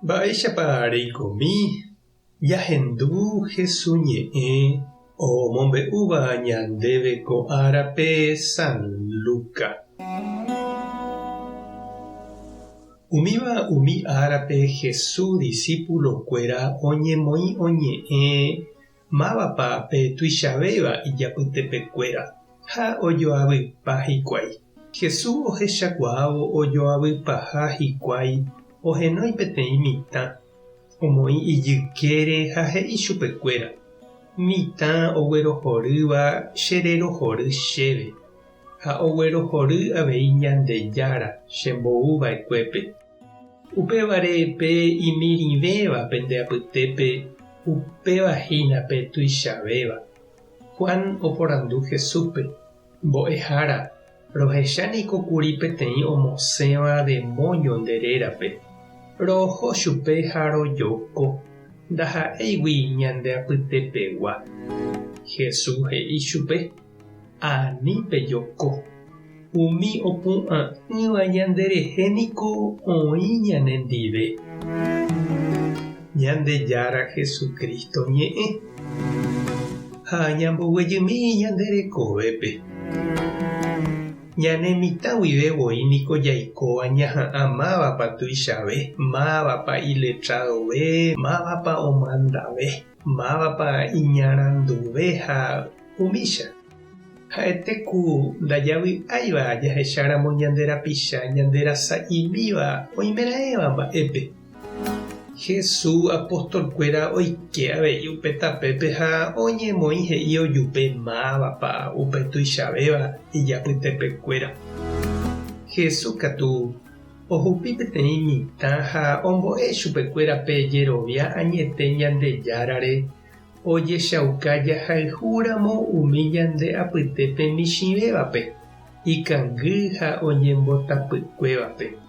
Mba'éichapa reikomi jahendu Hesu ñe'ẽ omombe'úva ñandéve ko árape San Luca? Umíva umi árape Hesu disípulokuéra oñemoĩ oñe'ẽ mávapa pe tuichavéva ijapytepekuéra ha ojoavypa hikuái. Jesús ohechakuaávo ojoavypaha hikuái ohenói peteĩ mitã, omoĩ ijykére ha he'i chupekuéra, Mitã oguerohorýva chererohory chéve, ha oguerohory avei Ñandejára chembouva'ekuépe. Upévare pe imirĩvéva pende apytépe, upéva hína pe tuichavéva. Juan oporandu Jesúspe, Mbo'ehára, rohecha niko kuri peteĩ omosẽva demóño nde rérape. Roho chupe ha rojoko, ndaha'éigui ñande apytepegua. Jesús he'i chupe, Ani pejoko. Umi opu'ã'ỹva ñanderehe niko oĩ ñanendive. Ñandejára Jesucristo ñe'ẽ. Ha ñamboguejymi ñande rekovépe. Ñane mitã guive voi niko jaikóva ñaha'ã mávapa tuichave, mávapa iletradove, mávapa omandave, mávapa iñaranduve ha umícha. Ha'ete ku ndajavy'áiva jahecháramo ñande rapicha ñande rasa'imíva oimeraẽva mba'épe. Jesús apostolkuéra oike avei upe tapépe ha oñemoĩ he'i ojupe mávapa upe tuichavéva ijapytepekuéra. Jesús katu ohupi peteĩ mitã ha ombo'e chupekuéra pe jerovia añete Ñandejárare Ojechauka jahayhúramo umi ñande apytépe michĩvévape, ikangy ha oñembotapykuévape.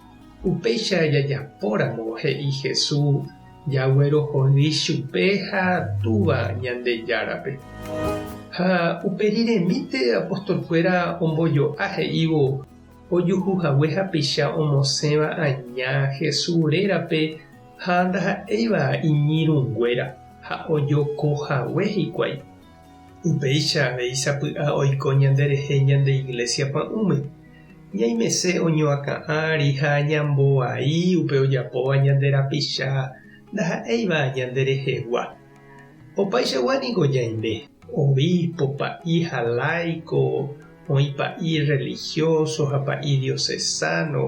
Upéicha jajapóramo, he'i Jesús, jaguerohory chupe ha Túva Ñandejárape. Ha upe riremínte apostolkuéra ombojo'a he'ívo ojuhu hague hapicha omosẽva aña Jesús rérape ha ndaha'éiva iñirũnguéra. Ha ojoko hague hikuái. Upéicha avei sapy'a oiko ñanderehe ñande iglésia pa'ũme. Ñaimese oñoakã ári ha ñamboai upe ojapóva ñande rapicha ndaha'éiva ñande rehegua. Opaichagua niko ñaime, obispo, pa'i ha laico, oĩ pa'i religioso ha pa'i diocesano,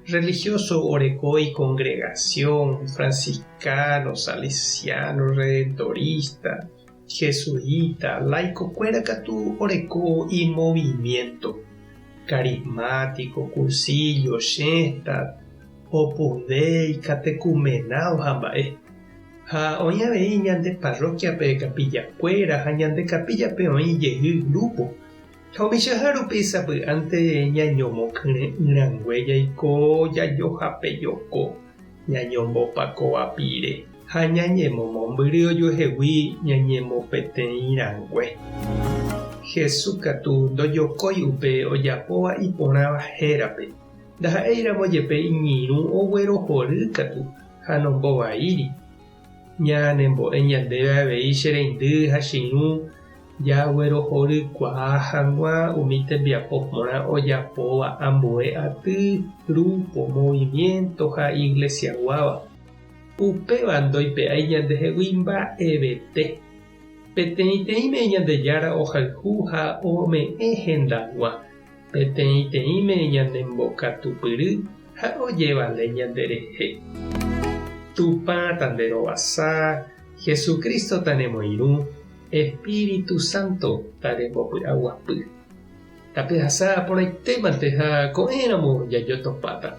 Religioso oreko icongregación, franciscano, salesiano, redentorista, jesuita, laico-kuéra katu oreko imovimiento, carismático, cursillo, Schoenstatt, Opus Dei, catecumenado ha mba'e. Ha oĩ avei ñande parroquia-pe capilla-kuéra ha ñande capilla-pe oĩ jey grupo. Ha umichaha rupi sapy'ánte ñañomokyre'ỹrangue jaiko jajohapejoko, ñañombopakova pire ha ñañemomombyry ojuehegui ñañemopeteĩrangue. Jesús katu ndojokói upe ojapóva iporãva hérape, ndaha'éiramo jepe iñirũ oguerohory katu ha nombovaíri. Ñanembo'e ñandéve avei che reindy ha che irũ Jaguerohorykuaa hag̃ua umi tembiapo porã ojapóva ambue aty, grupo, movimiento ha iglesiaguáva. Upéva ndoipe'ái ñandehegui mba'evete. Peteĩteĩme Ñandejára ohayhu ha ome'ẽ hendag̃ua, peteĩteĩme ñanembokatupyry ha ojevale ñanderehe. Tupã tanderovasa, Jesucristo tanemoirũ, Espíritu Santo tarembopy'aguapy. Tapehasa porãitémante ha ko'ẽramo jajotopáta.